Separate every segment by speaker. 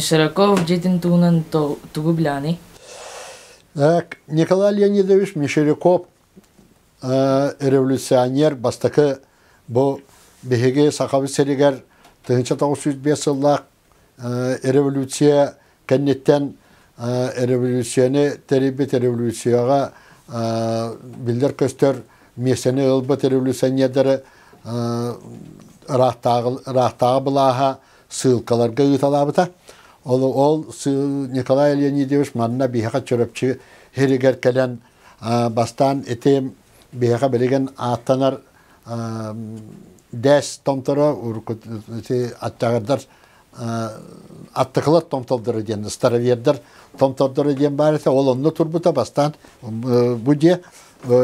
Speaker 1: Мещеряков дьиэтин туһунан тугу билэҕиний?
Speaker 2: Николай Леонидович Мещеряков революционер бастакы бу биһиги Сахабыт сиригэр 1905 сыллаах революция кэнниттэн революцияны тэрийбит революцияҕа биллэр-көстөр миэстэни ылбыт революционердары ыраахтааҕы былааһа сыылкаларга ыыталаабыта. Ол, ол Николай Леонидович манна биһиэхэ Чурапчы сиригэр кэлэн бастаан ити биһиэхэ билигин ааттанар дэс томторо ити аттаҕырдар аттыкылар томтордоро диэн старовердар томтордоро диэн баар этэ ол онно турбута бастаан бу дьиэ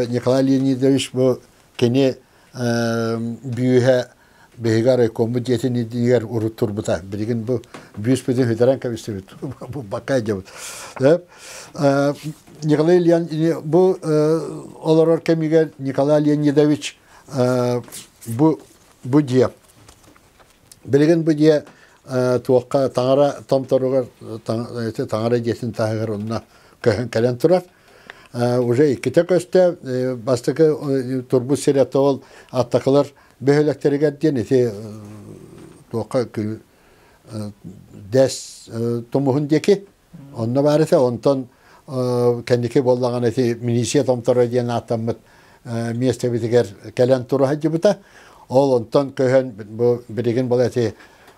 Speaker 2: Николай Леонидович бу кини бүүһэ биһиги райкоммут дьиэтин иннигэр урут турбута. Билигин бу бүүспүтүн сүтэрэн кэбистибит. Бу бакка дьабыт. Николай Ильин бу олорор кэмигэр Николай Леонидович бу бу дьиэ билигин бу дьиэ туохха таҥара томторугар таҥара дьиэтин таһыгар онно көһөн кэлэн турар. Уже иккитэ көстө бастакы турбут сирэ тоол аттакылар бөһүөлэктэригэр диэн ити туохха дэс тумуһун диэки онно баар этэ онтон кэнники буоллаҕына ити милиция томторо диэн ааттаммыт миэстэбитигэр кэлэн тура сылдьыбыта ол онтон көһөн бу билигин була ити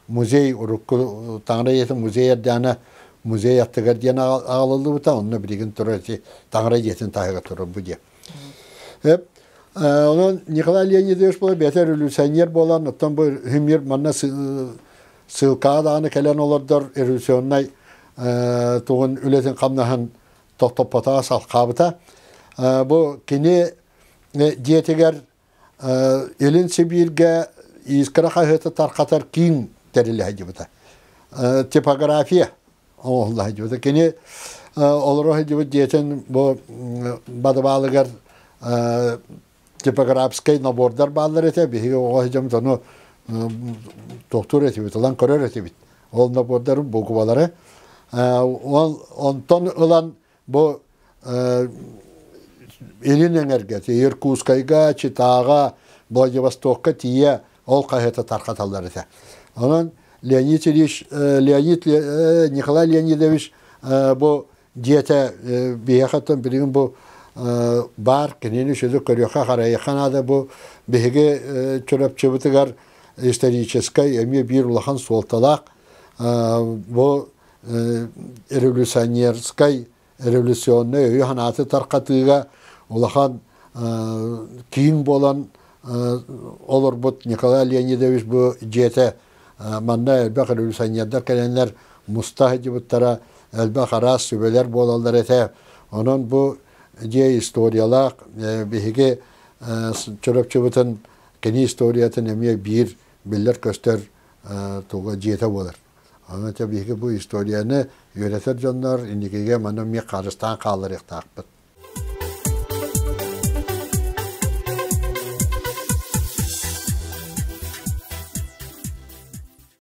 Speaker 2: музей урукку таҥара дьиэтин музей эрдэҕинэ музей аттыгар диэн аҕалыллыбыта онно билигин турар ити таҥара дьиэтин таһыгар турар бу дьиэ Онон Николай Леонидович буола бэйэтэ революционер буолан, оттон бу Химир манна ссылкаҕа даҕаны кэлэн олордор революционнай тугун үлэтин-хамнаһын тохтоппотоҕо, салхаабыта. Бу кини дьиэтигэр Илин Сибииргэ Искра хаһыаты тархатар киин тэрилэ сылдьыбыта. Типография оҥоһулла сылдьыбыта. Кини олоро сылдьыбыт дьиэтин бу бадыбаалыгар типографскай набордар бааллар этэ. Биһиги оҕо сылдьаммыт ону тохтуур этибит, ылан көрөр этибит. Ол набордары, буквалары. Ол онтон ылан бу Илин эҥэргэ, Иркутскайга, Читаҕа, Владивостокка тиийэ ол хаһыаты тархаталлар этэ. Онон Леонид Ильич, Леонид Николай Леонидович бу дьиэтэ биһиэхэ билигин бу баар кинини сүдү көрүөххэ харайыахха наада бу биһиги Чурапчыбытыгар историческай эмиэ биир улахан суолталаах бу революционерскай революционнай өйү-санааты тархатыыга улахан киин буолан олорбут Николай Леонидович бу дьиэтэ манна элбэх революционердар кэлэннэр муста сылдьыбыттара, элбэх араас сүбэлэр буолаллар этэ. Онон бу дьиэ историялаах биһиги Чурапчыбытын кини историятын эмиэ биир биллэр-көстөр туга дьиэтэ буолар. Аны биһиги бу историяны үөрэтэр дьоннор инникигэ манна эмиэ харыстаан хаалларыахтаахпыт.